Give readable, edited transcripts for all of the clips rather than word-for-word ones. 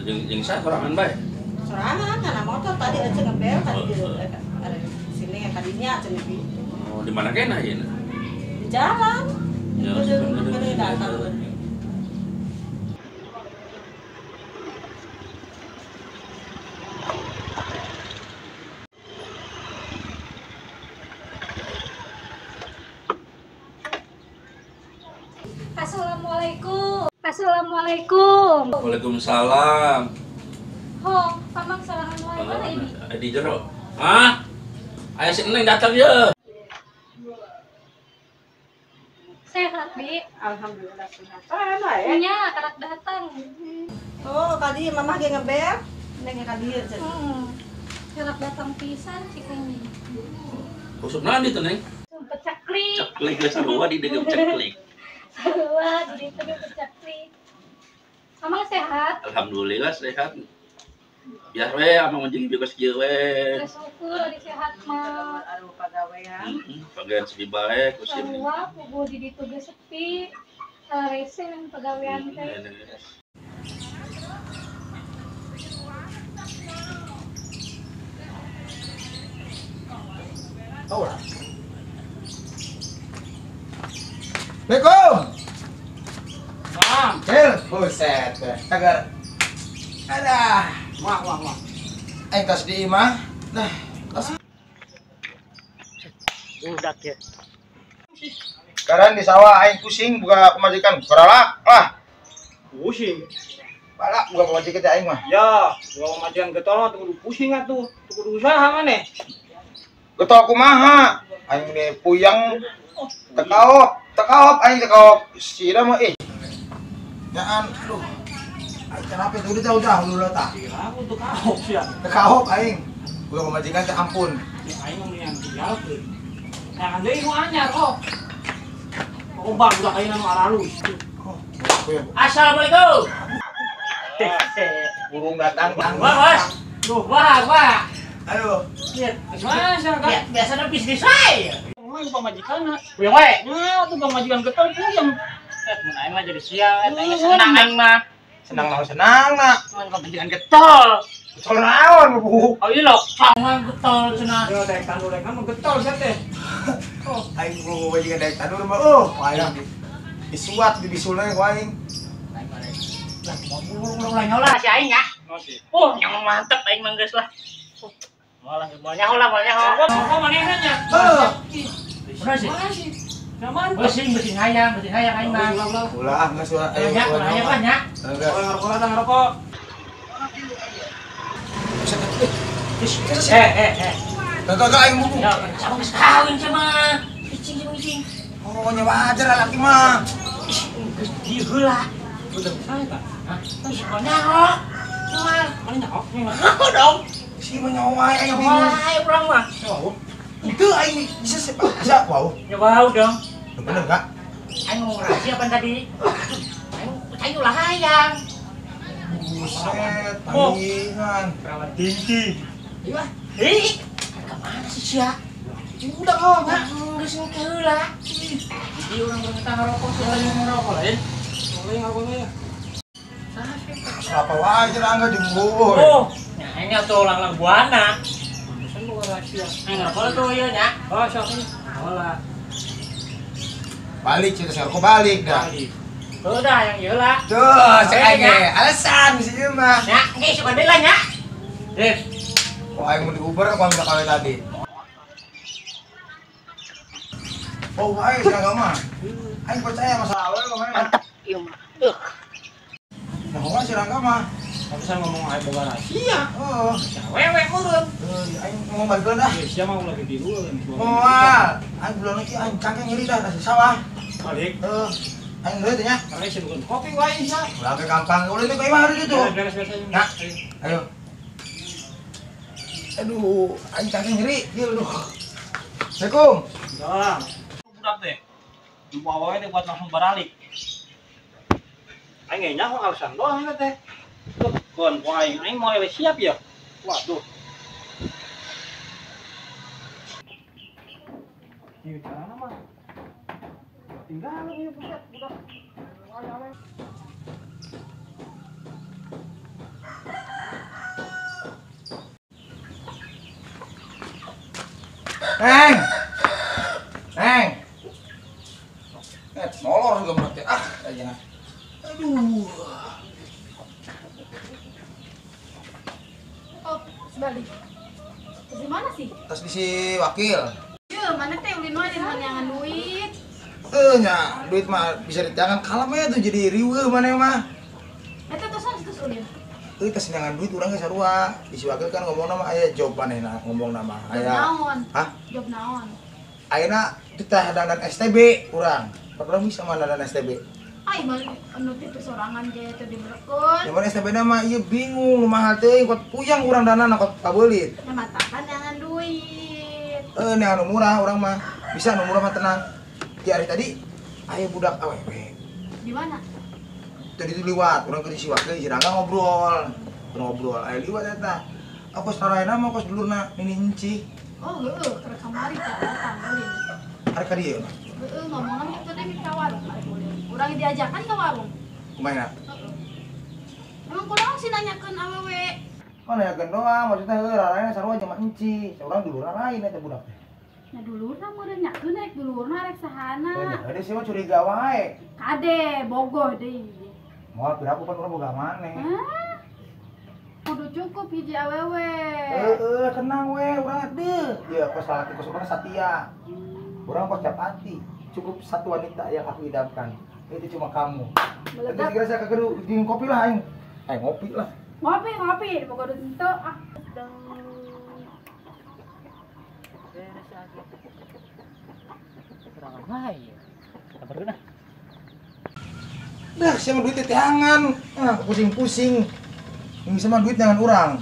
Jeung saha sorangan bae? Sorangan kana motor tadi aja ngebel tadi ada sini yang tadinya cenah gitu. Oh, di mana kena ayeuna? Di jalan. Ya, udah datang. Assalamualaikum. Assalamualaikum. Waalaikumsalam. Ho, pamang sorangan wae mana ini? Di jero. Hah? Aya si Neng datang ye. Sehat, Bi. Alhamdulillah sehat. Sorangan wae. Nya, karak datang. Oh, tadi mamah ge ngebel, Neng ka dieu cenah. Heeh. Karak datang pisan si Neng. Usupna di teh, Neng? Pecaklik. Ceklik geus sarua di deugeup ceklik. Sarua di ditu ge pecaklik. Amang sehat? Alhamdulillah sehat. Biar we amang jeung ieu geus kieu we. Syukur ari sehat mah. Aduh pagawean. Heeh, pagawean sepi bae ku sieun. Sarua puguh di ditu ge sepi. Rese nang pagawean teh. Oh lah. Assalamualaikum. Salam. Hel, buset teh. Agar. Adah. Wah, wah, wah. Aing tos di imah. Nah, tos. Budak ya. Sekarang di sawah aing pusing buka pemajikan keralak lah. Pusing. Balak buka pemajikan teh aing mah. Ya, buka pemajikan getol mah kudu pusing atuh. Kudu usaha maneh. Getol kumaha? Aing nih puyeng tekaop, tekaop aing tekaop. Sira mah ih. Nyaan, aduh. Aing kenapa itu udah udah dulu tah. Aku tekaop sia. Tekaop aing. Buka pemajikan teh ampun. Ya aing mah yang tinggalkeun. Nah, deui nu anyar oh. Ombak udah ayeuna nu aralus. Oh, Assalamualaikum. Burung datang. Wah, Mas. Duh, wah, wah. Aduh. Masa kan? Biasanya bisnis saya. Ngomong pamajikan. Puyeng wae. Nya tuh pamajikan getol puyeng. Mun aing mah jadi sial, eta geus senang aing mah. Senang naon senang na. Mun pamajikan getol. Getol naon bu? Oh iya lho, sangan getol cenah. Yo daek tandur daek mah getol sia teh. Oh, aing mau pamajikan daek tandur mah oh, aing disuat dibisulna ku aing. Aing mah lah mau ulah nyolah si aing ya. Oh, yang mantep aing mah geus lah. Malah mau nyaho lah, mau nyaho. Kok manehna nya? Heuh. Bener sih. Besing, besing hayang aing mah. Ulah geus ulah ayo nanya lah nya. Ngerokok lah ngerokok. Eh. Gak aing buku. Ya, sama geus kawin sama. Icing icing. Oh, nya wajar lah laki mah. Geus dieu heula. Udah saya tah. Hah? Ih, kok nyaho. Moal, mana nyaho? Nyaho dong. Si mah nyaho wae aing bingung. Wae urang mah. Nyaho. Itu aing bisa bisa wow. Nyaho dong. Bener enggak? Aing ngomong rahasia apa tadi? Aing ulah hayang. Buset, tandingan. Perawan tinggi. Iya. Ih, kemana sih sia? Udah kok, enggak geus engke heula. Jadi urang kita ngerokok, soalnya ngerokok lain. Boleh ngerokoknya ya. Apa wae cenah angga jemur. Oh, nah ini atuh langlang buana. Pesan bukan rahasia. Aing ngerokok tuh ieu nya. Oh, sok ini. Hola. Balik cerita saya, kok balik dah. Udah yang ieu lah. Tuh, cek aing ge. Alasan si ieu mah. Nya, engke sok deui lah nya. Des. Kok aing mau di Uber kok minta kawe tadi. Oh, wae si Angga mah. Aing percaya masalah awewe mah. Mantap ieu mah. Nah, kok si Rangga mah. Pantesan ngomong aing boga rahasia. Heeh. Wewe meureun. Heuh, aing ngomong balik dah. Sia mah ulah ditirueun. Moal, aing belum lagi aing cangkeng nyeri dah kasih sawah. Balik. Heuh. Aing deui teh nya. Karena sih bukan kopi wae sia. Ulah ke gampang, ulah itu ka imah hari itu. Beres-beres aja. Nah, ayo. Aduh, aing cangkeng nyeri. Ieu aduh. Assalamualaikum. Salam. Budak teh. Dibawa wae teh buat langsung baralik. Aing nyaho alasan doang eta teh. Tuh, kon ku aing, aing mau lewe siap ya. Waduh. Ieu carana mah. Tinggal ieu budak, budak. Neng. Neng. Molor juga berarti. Ah, aja. Aduh. Oh, sebalik. Di mana sih? Tas di si wakil. Iya, mana teh ulin mah ditanyangan duit. Nya, duit mah bisa ditangan kalem ya tuh jadi riweuh mana mah. Eta tosan terus ulin. Tas neangan duit urang ge sarua. Di si wakil kan ngomongna mah aya job manehna ngomongna mah. Aya. Naon? Hah? Job naon? Ayeuna ditah dandan STB urang. Urang bisa mah dandan STB. Ai mah anu teh sorangan ge teh diberekeun. Ya mana STB na mah ieu bingung nu mahal teuing kot puyang urang danana kot kabeulit. Nya matakan neangan duit. Neangan nu murah urang mah. Bisa nu murah mah tenang. Di hari tadi aya budak awewe. Di mana? Tadi itu liwat, urang ke si wakil si Rangga ngobrol. Ngobrol, aya liwat eta. Aku saraena mah kos dulurna nini enci. Oh, heueuh, keur kamari teh datang ulin. Arek ka dieu. Heueuh, ngomongna mah kitu teh ka warung arek ulin. Urang diajakan ke warung. Kumaha? Heeh. Emang kunaon sih nanyakeun awewe? Mah nanyakeun doang, maksudnya heueuh rarayna sarua jeung enci. Urang dulurna lain eta budak teh. Nah dulurna meureun nyakeun rek dulurna rek sahana. Heueuh, sih mah curiga wae. Kade bogoh deui. Moal piraku pan urang boga maneh. Hah? Kudu cukup hiji awewe. Heeh, tenang we urang deuh. Ieu kos salaki kos urang satia. Urang kos capati. Cukup satu wanita yang aku idamkan. Itu cuma kamu. Meledak. Kira saya kegeru dingin kopi lah aing. Aing ngopi lah. Ngopi, ngopi, boga duit henteu ah. Beres lagi. Kurang wae. Kabarkeun ah. Dah, siapa duit teteangan. Ah, pusing-pusing. Ini sama duit jangan urang.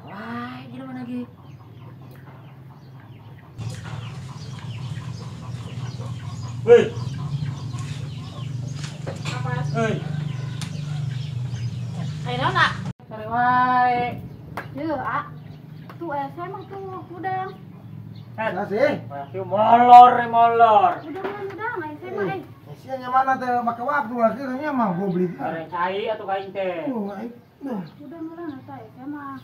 Wah, gimana lagi? Hei. Apa? Hei. Ayo naon, ah? Sare wae. Yeuh, ah. Tuh saya mah tuh udang. Kasih. Masih molor, molor. Udang, udang, ayo saya mah eh. Sia nya mana teh make waktu lagi nya mah gua beli. Are cai atuh ka aing teh. Udang udang saya mah.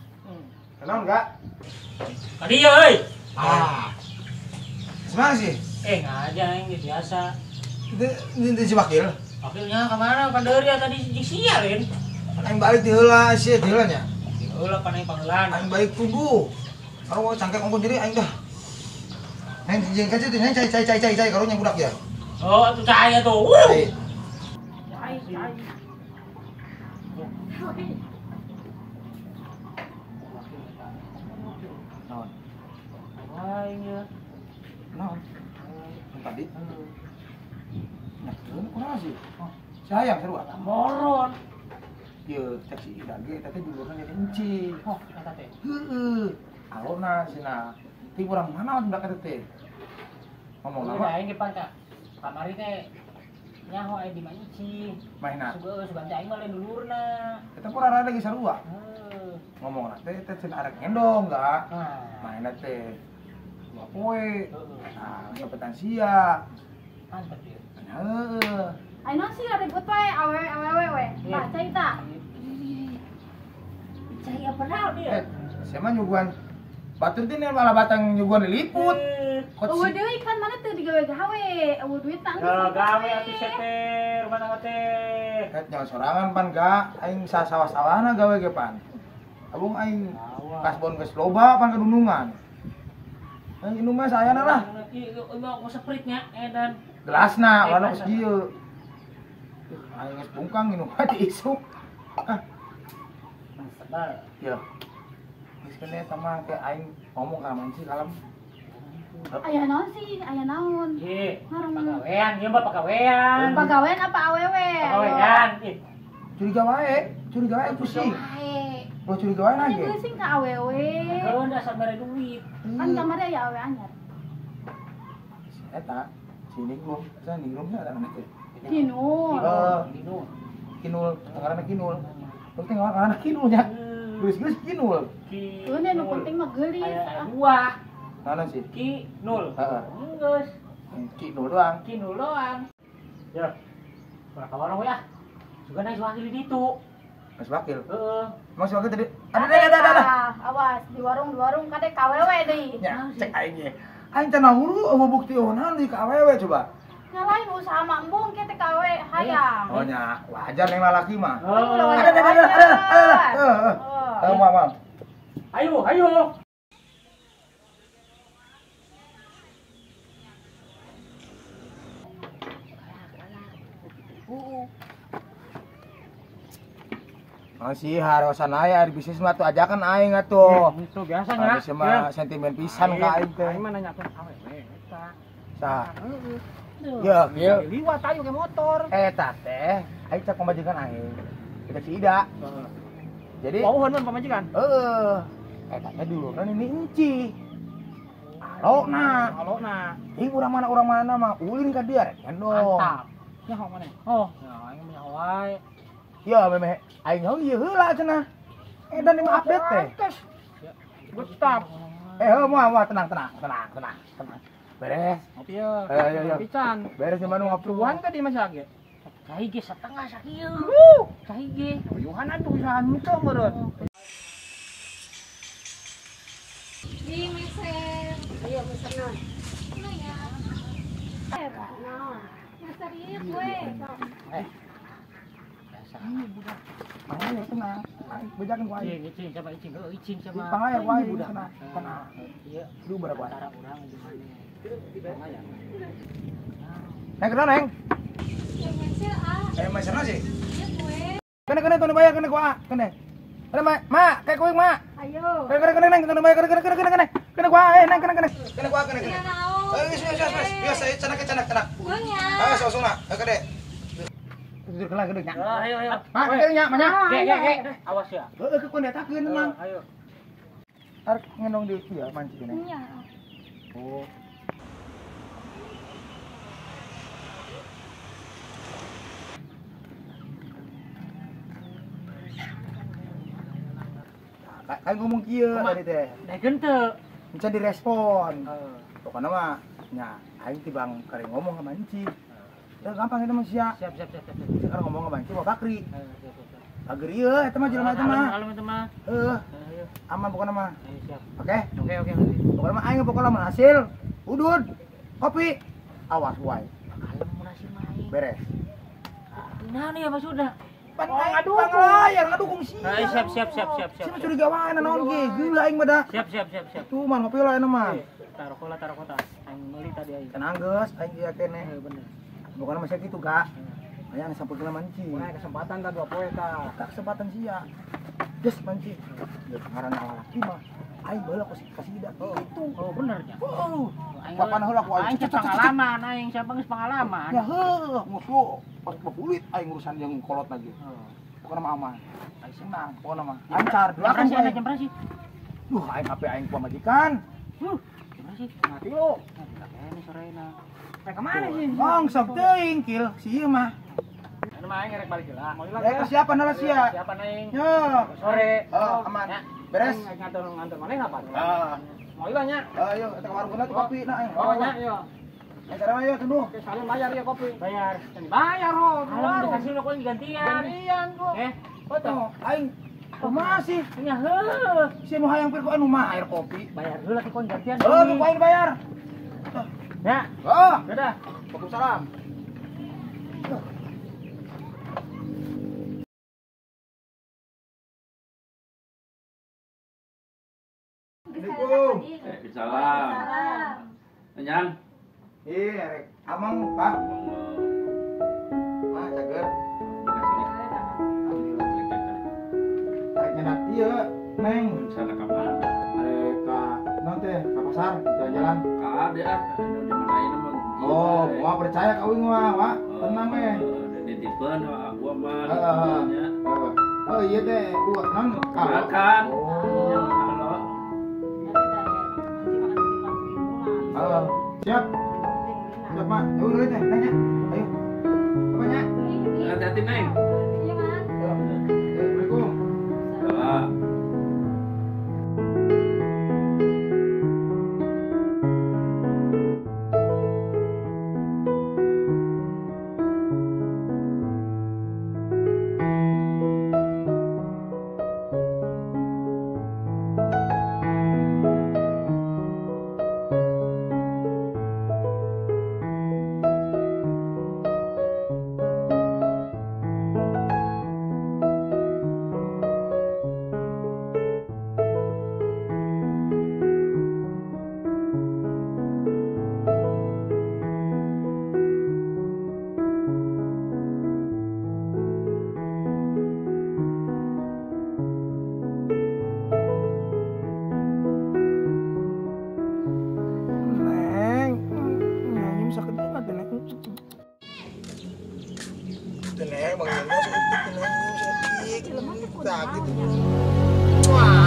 Kenal enggak? Ka dieu euy. Ah. Semana sih? Ngaja aing biasa. Itu si wakil. Wakilnya ka mana? Ka deuri tadi jeung sia lain. Aing balik di heula sia di heula nya. Di heula pan aing pangeulan. Aing balik kudu. Kalau cangkek ongkon jadi aing dah. Neng jeung kaca teh neng cai cai cai cai cai karunya budak ya. Oh, atuh cai atuh. Cai. Cai cai. Naon? Aing ya. Naon? Tadi. Nah, kunaon sih? Oh, sayang seru atuh. Moron. Ieu cek si Ida ge eta teh dulurna jadi enci. Oh, eta teh. Heueuh. Alona cenah. Ti urang mana budak eta teh? Ngomong Udah apa? aing ge pan ka. Kamari teh nyaho aya di Manci. Mahna. Sugan sugan teh aing mah lain dulurna. Eta pun rara lagi sarua. Heuh. Ngomongna teh teh cenah arek ngendong enggak? Nah. Mahna teh dua poe. Heeh. Nah, nyepetan sia. Mantep ieu. Heeh. Ayo naon sih ribut wae awewe awewe we. Iya. Tah cai tah. Cai apa naon ieu? Saya mah nyuguhan batur teh malah batang nyuguhan diliput. Eueuh deui kan mana teu digawe-gawe, eueuh duit tah geus. Gawe atuh seter, rumah tangga teh. Jangan sorangan pan ga, aing sawah-sawahna gawe ge pan. Abung aing kasbon geus loba pan kedunungan. Aing inum mah sayana lah. Ieu mah ku seprit nya edan. Gelasna warna geus kieu. Aing geus bungkang minum mah diisuk. Ah. Sebal. Ieu. Geus kene eta mah teh aing ngomong ka manci kalem. Aya naon sih? Aya naon? Ye, pagawean, ieu mah pagawean. Pagawean apa awewe? Pagawean. Ih, Curiga wae, curiga wae pusing. Lo curiga wae Kan lagi. pusing ka awewe. Kalau dasar mere duit. Kan kamarnya aya awewe anyar. Eta, si Ningrum, saya Ningrum nya ada namanya teh. Kinul. Kinul. Kinul, ngaranna Kinul. Terus teh ngaranna Kinul nya. Geus-geus Kinul. Keun nu penting mah geulis. Aya dua. Mana sih? Kinul. Heeh. Geus. Kinul doang. Kinul doang. Ya. Ulah ka warung we ah. Juga naik wakil di ditu. Mas Wakil. Heeh. Mas Wakil tadi ada. Awas di warung kade KWW deui. Ya, cek aing ge. Aing teh nahuru eueuh bukti naon di KWW coba. Nyalain usaha mak embung ke TKW hayang. Oh nya, wajar yang lalaki mah. Ada. Heeh. Mau. Ayo, ayo. Masih harosan aya di bisnis mah tuh ajakan aing atuh. Itu biasanya. Bisnis mah sentimen pisan ka aing teh. Aing mah nanyakeun awewe eta. Sah. Ya, kieu. Liwat ayo ke motor. Eta teh aing cek pamajikan aing. Kita si Ida. Heeh. Jadi wauheun mun pamajikan? Heeh. Eta teh dulurna nini enci. Alona. Alona. Ih urang mana mah ulin ka dia rek gendong. Mantap. Nyaho maneh? Oh, ya aing mah nyaho wae. Ya memeh aing nyaho ieu heula cenah. Edan mah update teh. Betap. Heuh moal tenang. Beres. Ngopi ya. Ayo. Pican. Beres di mana ngopi Tuhan tadi Mas Age. Cai ge setengah sakieu. Cai ge. Yuhan atuh usahaan muka meureun. Di meser. Ayo meser naon? Mana ya? Naon? Meser ieu kue. Biasa. Budak. Ayo tenang. Aing bejakeun ku aing. Icing sama icing, heuh icing sama. Pangayer ku aing tenang. Tenang. Ieu lu berapa? Antara urang jeung maneh. Lumayan. Neng kenal neng? Meser ah. Meser sih? Ieu kue. Kene teu bayar kene ku A, kene. Kene ma, kayak kuing ma. Ayo. Kene neng teu bayar kene kene. Kene ku A, neng kene. Kene ku A kene. Eh, wis. Biasa cenak. Nya. Ah, langsung lah. Kene. Tidur kelah gede nya. Ayo ayo. Ma, kene nya, ma nya. Ge. Awas ya. Heeh, ke kondetakeun tenang. Ayo. Arek ngendong di ieu mancing kene. Nya. Oh. Kayak ngomong kieu tadi teh. Daekeun teu. Encan direspon. Pokokna mah nya aing tibang kare ngomong sama Enci. Ya gampang itu mah sia. Siap. Sekarang ngomong sama Enci bawa Bakri. Siap. Pager ieu eta mah jelema eta mah. Kalem eta mah. Heuh. Aman pokokna mah. Siap. Oke? Oke. Pokokna mah aing pokokna mah hasil udud kopi awas wae. Kalem mun hasil mah aing. Beres. Naon ya maksudna? Pan layar ngadukung sia. Siap. Sia curiga wae naon ge, gila aing mah da. Siap. Tuh mah ngopi lah enak mah. Taruh kota. Aing meuli tadi aing. Tenang geus, aing ieu kene. Heuh bener. Bukan masih gitu gak. Aya sampurna manci. Nah, kesempatan ta dua poe ta. Tak kesempatan sia. Geus manci. Ya ngaran lalaki mah aing baheula kasih ida. Itu. Oh bener nya. Heuh. Papan heula ku aing pengalaman aing siapa geus pengalaman. Ya heuh, musuh pas kulit aing urusan yang kolot lagi. Pokokna mah aman. Aing senang, pokokna mah. Lancar, doakan ku aing. Jam berapa sih? Duh, aing HP aing ku pamajikan. Jam berapa sih? Mati lo. Nah, sorena. Kayak kemana sih? Bang, sok teuing kil si ieu mah. Anu mah aing rek balik heula. Mau ilang. Kesiapan heula sia. Kesiapan aing. Yo. Sore. Oh, aman. Beres. Aing nganter maneh kapan? Heeh. Mau ilang nya. Ayo eta ka warung tuh kopi na aing. Oh nya yo. Cara mah yo tunduh. Oke, salim bayar ya kopi. Bayar. Bayar ho. Kalau dikasih lo kok gantian. Gantian kok. Oh, aing kumaha sih? Nya heuh. Si nu hayang pir ku anu mah air kopi. Bayar heula ku gantian. Heuh, ku aing bayar. Ya. Oh, dadah. Waalaikumsalam. Assalamualaikum. Waalaikumsalam. Nyang. Iya, rek. Amang, Pak. Mah, cager. Rek nyenak ieu, Neng. Sana ka mana? Rek ka naon teh? Ka pasar, jalan-jalan. Ka ade ah, di mana ieu mah. Oh, gua percaya ka uing mah, Wak. Tenang we. Nitipeun gua mah. Heeh. Oh, iya teh, gua naon? Makan. Oh. Siap. Siap, Mak. Ayo dulu teh, nanya. Ayo. Apa nya? Hati-hati, Neng. Iya, Mak. Assalamualaikum. Salam. Tah gitu. Wah.